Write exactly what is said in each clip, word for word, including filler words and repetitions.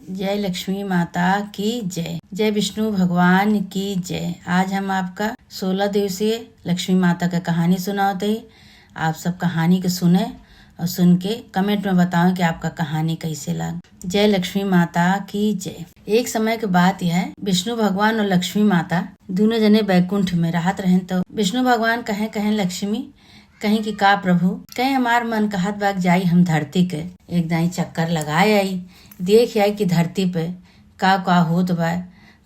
जय लक्ष्मी माता की जय, जय विष्णु भगवान की जय। आज हम आपका सोलह दिवसीय लक्ष्मी माता का कहानी सुनावत हई। आप सब कहानी के सुने और सुन के comment में बताओ कि आपका कहानी कैसे लाग। जय लक्ष्मी माता की जय। एक समय के बात यह है, विष्णु भगवान और लक्ष्मी माता दोनों जने बैकुंठ में रहत रहेन। तो विष्णु भगवान कहे, कहे लक्ष्मी, कहीं कि का प्रभु, कहीं हमार मन कहत बा कि जाई हम धरती के एक दाई चक्कर लगाए आई, देख आई कि धरती पे का का होत बा,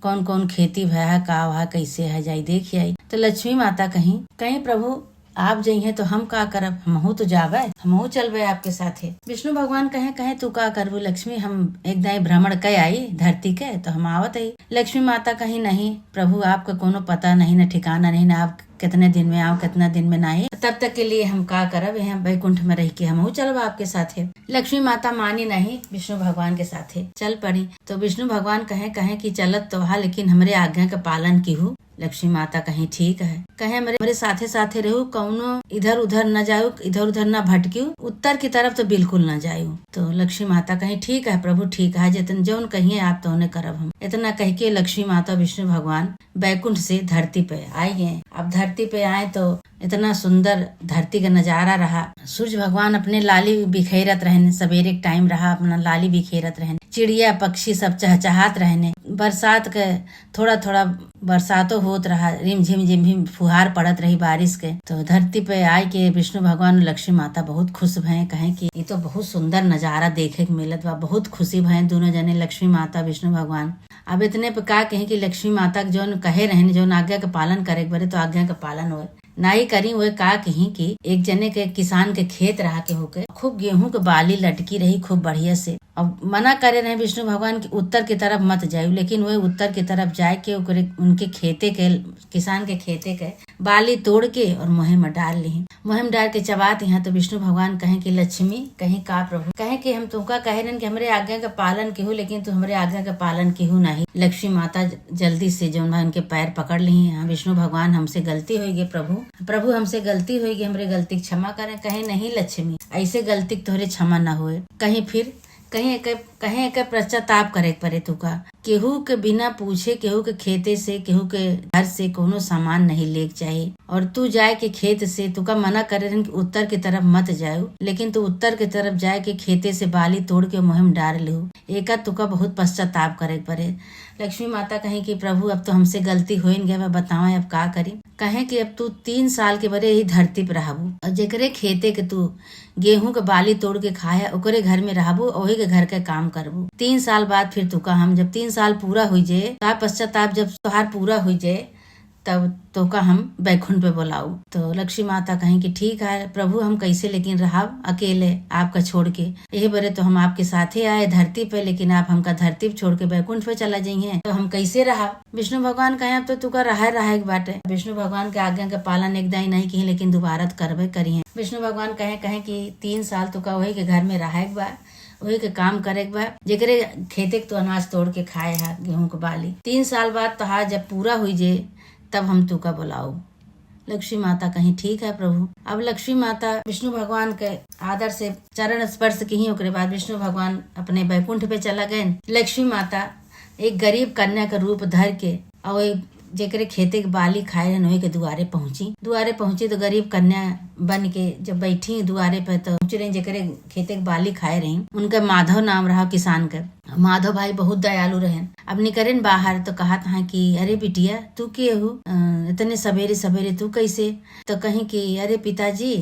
कौन कौन खेती भया है, का वहा कैसे है, जाई देख आई। तो लक्ष्मी माता कहीं, कहीं प्रभु आप जइहें तो हम का करब, हमहू तो जाबे, हमहू चलबे आपके साथे। विष्णु भगवान कहे, कहे तू का करबू लक्ष्मी, हम एक दाई भ्रमण कै आई धरती के, तो हम आवत आई। लक्ष्मी माता कहीं, नहीं प्रभु, आपका कोनो पता नहीं, न ठिकाना नहीं, न आप कितने दिन में आओ, कितना दिन में नहीं, तब तक के लिए हम का करब, यहाँ बैकुंठ में रह के हमहू चलब आपके साथे। लक्ष्मी माता मानी नहीं, विष्णु भगवान के साथे चल पड़ी। तो विष्णु भगवान कहे, कहे कि चलत तो हा, लेकिन हमरे आज्ञा के पालन किहू। लक्ष्मी माता कहीं, ठीक है। कहे, हमरे, हमरे साथे साथे रहू, कौनो इधर उधर न जाऊ, इधर उधर न भटकियो, उत्तर की तरफ तो बिल्कुल न जाऊ। तो लक्ष्मी माता कहीं, ठीक है प्रभु, ठीक है, जितन जौन कहिए आप तौने करब हम। इतना कह के लक्ष्मी माता विष्णु भगवान बैकुंठ से धरती पे आए गए। अब धरती पे आए तो इतना सुंदर धरती का नजारा रहा। सूरज भगवान अपने लाली बिखेरत रहन, सवेरे के time रहा, अपना लाली बिखेरत रहन। चिड़िया पक्षी सब चहचहात रहने। बरसात के थोड़ा थोड़ा बरसातो होत रहा, रिमझिम झिमझिम फुहार पड़त रही बारिश के। तो धरती पे आए के विष्णु भगवान और लक्ष्मी माता बहुत खुश भए, कहे कि ये तो बहुत सुंदर नजारा देखे के मिलत बा। बहुत खुशी भए दोनों जने, लक्ष्मी माता विष्णु भगवान। अब इतने पे का कहे कि लक्ष्मी माता के जौन कहे रहन, जौन आज्ञा के पालन करे के बरे, तो आज्ञा के पालन होए। नाई करी, वे का कही कि एक जने के किसान के खेत रहा के होके खूब गेहूं के बाली लटकी रही खूब बढ़िया से। अब मना करे रहे विष्णु भगवान कि उत्तर की तरफ मत जायु, लेकिन वे उत्तर की तरफ जाए के ओकरे, उनके खेते के, किसान के खेते के बाली तोड़ के और मुँहे में डाल ली। मुँहे में डाल के चबात यहाँ तो विष्णु भगवान कहे कि लक्ष्मी, कहीं का प्रभु, कहे कि हम तुमका कहे रहन कि हमरे आज्ञा के पालन किहू, लेकिन तू हमरे आज्ञा के पालन किहू नहीं। लक्ष्मी माता जल्दी से जौन बा उनके पैर पकड़ ली। हाँ विष्णु भगवान, हमसे गलती होई गई प्रभु, प्रभु हमसे गलती होई गई, हमरे गलती के क्षमा करें। कहे, नहीं लक्ष्मी, ऐसे गलती के तोहरे क्षमा न होए। कहीं फिर कहीं एकर, कहीं एकर पश्चाताप करे के परे तुका। केहू के बिना पूछे केहू के खेते से, केहू के घर से कोनो सामान नहीं लेके चाही। और तू जाए के खेत से, तुका मना करे रहन कि उत्तर की तरफ मत जायू, लेकिन तू उत्तर की तरफ जाए के खेते से बाली तोड़ के मुँहे में डार लेहू। एका तुका बहुत पश्चाताप करे के परे। लक्ष्मी माता कहीं कि प्रभु, अब तो हमसे गलती होइन गया, मैं बतावा अब का करी। कहे कि अब तू तीन साल के बरे यही धरती पे रहबू और जेकरे खेते के तू गेहूं के बाली तोड़ के खाए, ओकरे घर में रहबू, ओही के घर के काम करबू। तीन साल बाद फिर तुका हम, जब तीन साल पूरा हुई जे, का पश्चाताप जब तोहार पूरा हुई जे, तब तोका हम बैकुंठ पे बुलाऊ। तो लक्ष्मी माता कहीं कि ठीक है प्रभु, हम कैसे लेकिन रहब अकेले आपका छोड़ के? यही बरे तो हम आपके साथे आए धरती पे, लेकिन आप हमका धरती पे छोड़ के बैकुंठ पे चला जाइए, तो हम कैसे रहब? विष्णु भगवान कहे, अब तो तुका रहे, रहे के बाटे। विष्णु भगवान के आज्ञा के पालन एक दाई नहीं किए, लेकिन दोबारा तो करबे करिए। विष्णु भगवान कहे, कहे कि तीन साल तुका वही के घर में रहे के बा, वही के काम करे के बा, जेकरे खेते के तू अनाज तोड़ के खाए हा, गेहूं के बाली। तीन साल बाद तोहार जब पूरा हुई जे, तब हम तुका बुलाऊ। लक्ष्मी माता कहीं, ठीक है प्रभु। अब लक्ष्मी माता विष्णु भगवान के आदर से चरण स्पर्श किहीं, ओकरे बाद विष्णु भगवान अपने बैकुंठ पे चला गए। लक्ष्मी माता एक गरीब कन्या के रूप धर के और एक जेकरे खेते के बाली खाए रहन, ओही के दुआरे पहुंची। दुआरे पहुंची तो गरीब कन्या बन के जब बैठी दुआरे पे, तो पहुंच रही, जेकरे खेते के बाली खाए रही, उनका माधव नाम रहा किसान के। माधव भाई बहुत दयालु रहन। अब निकरेन बाहर तो कहत हाँ कि अरे बिटिया, तू के हू? अ, इतने सवेरे सवेरे तू कैसे? तो कहीं कि अरे पिताजी,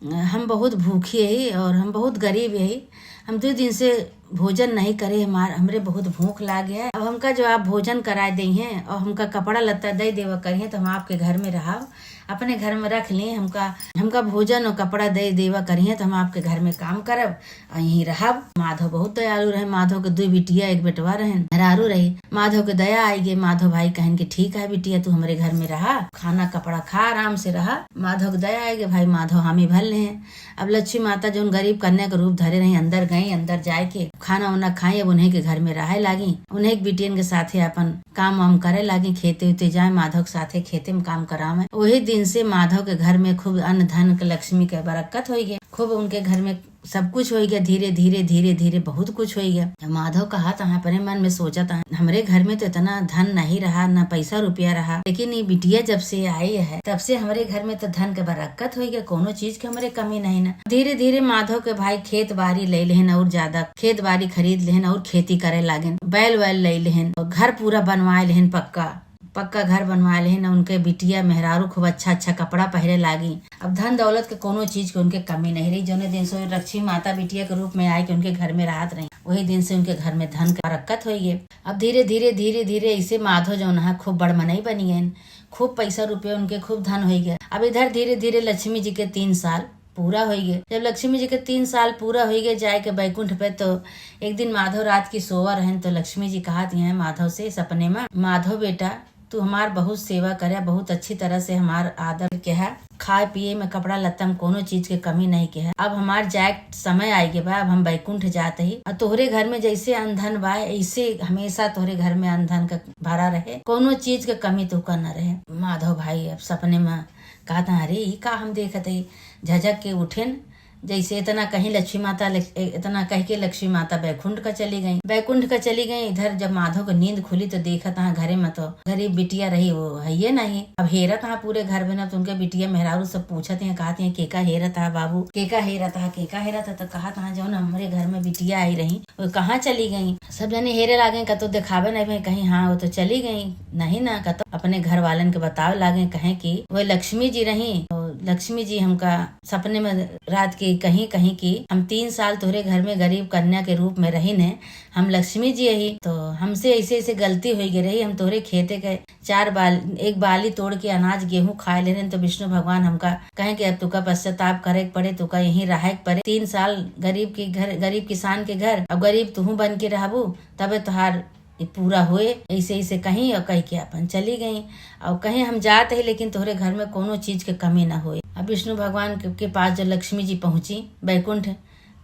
हम बहुत भूखी है और हम बहुत गरीब है, हम दो दिन से भोजन नहीं करे, हमार, हमरे बहुत भूख लागे है। अब हमका जो आप भोजन कराए दे हैं और हमका कपड़ा लत्ता दे देवा करिए, तो हम आपके घर में रहब, अपने घर में रख लिए हमका, हमका भोजन और कपड़ा दे देवा करिए, तो हम आपके घर में काम करब और यहीं रहब। माधव बहुत दयालु रहे। माधव के दो बिटिया, एक बेटवा रहन, मेहरारू रही। माधव के दया आई गई। माधव भाई कहन कि ठीक है बिटिया, तू हमरे घर में रहा, खाना कपड़ा खा, आराम से रहा। माधव के दया आई गई, भाई माधव हामी भर ले हैं। अब लक्ष्मी माता जौन गरीब कन्या के रूप धरे रही, अंदर गई, अंदर जाए के खाना उना खाई, अब उन्हें के घर में रहे लागी, उन्हें के बिटियन के साथे अपन काम वाम करे लागी, खेते उते जाए, माधव के साथे खेते में काम करावे। वही दिन से माधव के घर में खूब अन्न धन के, लक्ष्मी के बरकत होई गई। खूब उनके घर में सब कुछ होइ गया धीरे धीरे, धीरे धीरे बहुत कुछ होइ गया। माधव कहत हैं, अपने मन में सोचत हैं, "हमरे घर में तो इतना धन नहीं रहा, ना पैसा रुपया रहा, लेकिन ये बिटिया जब से आई है, तब से हमरे घर में तो धन के बरक्कत होइ गया, कोनो चीज के हमरे कमी नहीं ना।" धीरे धीरे माधव के भाई खेत बारी ले लेहन और ज्यादा खेत बारी खरीद लेहन और खेती करे लागेन, बैल वैल ले लेहन और घर पूरा बनवाए लेहन पक्का। पक्का घर बनवा लेहिन। उनके बिटिया मेहरारू खूब अच्छा अच्छा कपड़ा पहिरे लागी। अब धन दौलत के कोनो चीज के उनके कमी नहीं रही। जौने दिन से लक्ष्मी माता बिटिया के रूप में आए के उनके घर में रहत रही, वही दिन से उनके घर में धन के बरक्कत होइ गए। अब धीरे धीरे धीरे धीरे ऐसे माधव जौन है खूब बड़ मनई बनी गए, खूब पैसा रुपये उनके खूब धन होइ गए। अब इधर धीरे धीरे लक्ष्मी जी के तीन साल पूरा होइ गए। जब लक्ष्मी जी के तीन साल पूरा होइ गए जाए के बैकुंठ पे, तो एक दिन माधव रात की सोवा रहन, तो लक्ष्मी जी कहत हैं माधव से सपने में, "माधव बेटा, तू हमार बहुत सेवा करे, बहुत अच्छी तरह से हमार आदर के है, खाए पिए में, कपड़ा लत्ता में कोनो चीज के कमी नहीं के है। अब हमार जाए के समय आए के बा, अब हम बैकुंठ जात ही। और तोहरे घर में जैसे अन धन बा, ऐसे हमेशा तोहरे घर में अन धन के भरा रहे, कोनो चीज के कमी तोहका न रहे।" माधव भाई अब सपने में कहत हैं, "अरे, ई का हम देखत हई?" झझक के उठेन, जैसे इतना कहीं लक्ष्मी माता लक्ष-, ए-, इतना कह के लक्ष्मी माता बैकुंठ का चली गई। बैकुंठ का चली गई। इधर जब माधव के नींद खुली तो देखत हैं घरे में तो गरीब बिटिया रही, वो है ये नहीं। अब हेरत हैं पूरे घर में ना, तो उनके बिटिया मेहरारू सब पूछत हैं, कहत हैं, "केका हेरत है बाबू, केका हेरत है, केका हेरत है?" तो कहत हैं, "जौन हमरे घर में बिटिया आई रही, वो कहाँ चली गई?" सब जने हेरे लागे, कतो देखावे नहीं भई, कहीं हाँ, वो तो चली गई, नहीं ना, कतो अपने घर वालन के बतावे लागे, कहें कि वो लक्ष्मी जी रही, तो लक्ष्मी जी हमका सपने में रात के कहीं, कहीं कि हम तीन साल तोहरे घर में गरीब कन्या के रूप में रही ने, हम लक्ष्मी जी यही, तो हमसे ऐसे ऐसे गलती होइ गई रही, हम तोहरे खेते के चार बाल-, एक बाली तोड़ के अनाज गेहूं खाए ले रहन, तो विष्णु भगवान हमका कहें कि अब तुका पश्चाताप करे के पड़े, तुका यहीं रहे के पड़े। तीन साल गरीब के घर, गरीब किसान के घर, अब गरीब तुहू बन के रहबू, तबे तोहार ई पूरा होए।" ऐसे ऐसे कहीं और कह के अपन चली गई। और कहीं, "हम जात ही, लेकिन तोहरे घर में कोनो चीज के कमी ना होए।" अब विष्णु भगवान के, के पास जब लक्ष्मी जी पहुंची बैकुंठ,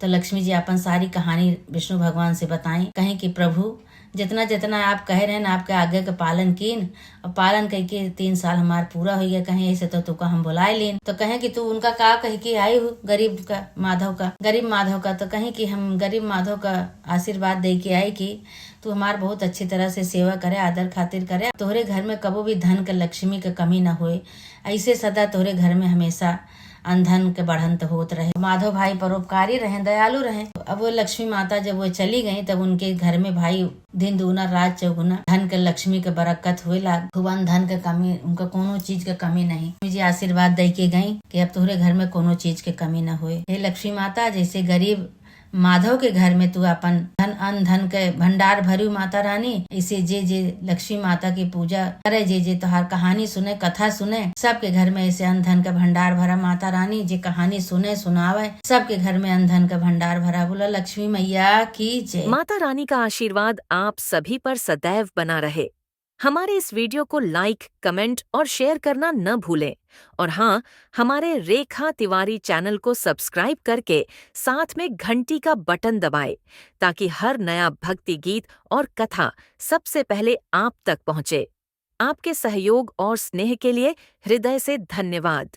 तो लक्ष्मी जी अपन सारी कहानी विष्णु भगवान से बताई, कहीं कि, "प्रभु, जितना जितना आप कहे रहन, आपके आज्ञा के पालन कीन, और पालन करके तीन साल हमार पूरा होइ गया, कहीं ऐसे तो तुका हम बुलाए लेन।" तो कहें कि, "तू उनका का कह के आई हो गरीब का, माधव का, गरीब माधव का?" तो कहें कि, "हम गरीब माधव का आशीर्वाद दे के आई कि तू हमार बहुत अच्छी तरह से सेवा करे, आदर खातिर करे, तोहरे घर में कबो भी धन के, लक्ष्मी के कमी ना होए, ऐसे सदा तोहरे घर में हमेशा अन धन के बढ़ंत होत रहे।" माधव भाई परोपकारी रहे, दयालु रहे। अब वो लक्ष्मी माता जब वो चली गई, तब उनके घर में भाई दिन दूना रात चौगुना धन के, लक्ष्मी के बरकत होए लाग। खूब अन धन के कमी, उनका कोनो चीज के कमी नहीं। लक्ष्मी जी आशीर्वाद दे के गई कि अब तोहरे घर में कोनो चीज के कमी ना होए। हे लक्ष्मी माता, जैसे गरीब माधव के घर में तू अपन धन, अन धन के भंडार भरू माता रानी, ऐसे जे जे लक्ष्मी माता की पूजा करे, जे जे तोहार कहानी सुने, कथा सुने, सबके घर में ऐसे अन धन के भंडार भरा माता रानी, जे कहानी सुने, सुनावे, सबके घर में अन धन के भंडार भरा। बोला लक्ष्मी मैया की जय। माता रानी का आशीर्वाद आप सभी पर सदैव बना रहे। हमारे इस video को like, comment और share करना न भूलें। और हाँ, हमारे रेखा तिवारी channel को subscribe करके साथ में घंटी का button दबाएं, ताकि हर नया भक्ति गीत और कथा सबसे पहले आप तक पहुँचे। आपके सहयोग और स्नेह के लिए हृदय से धन्यवाद।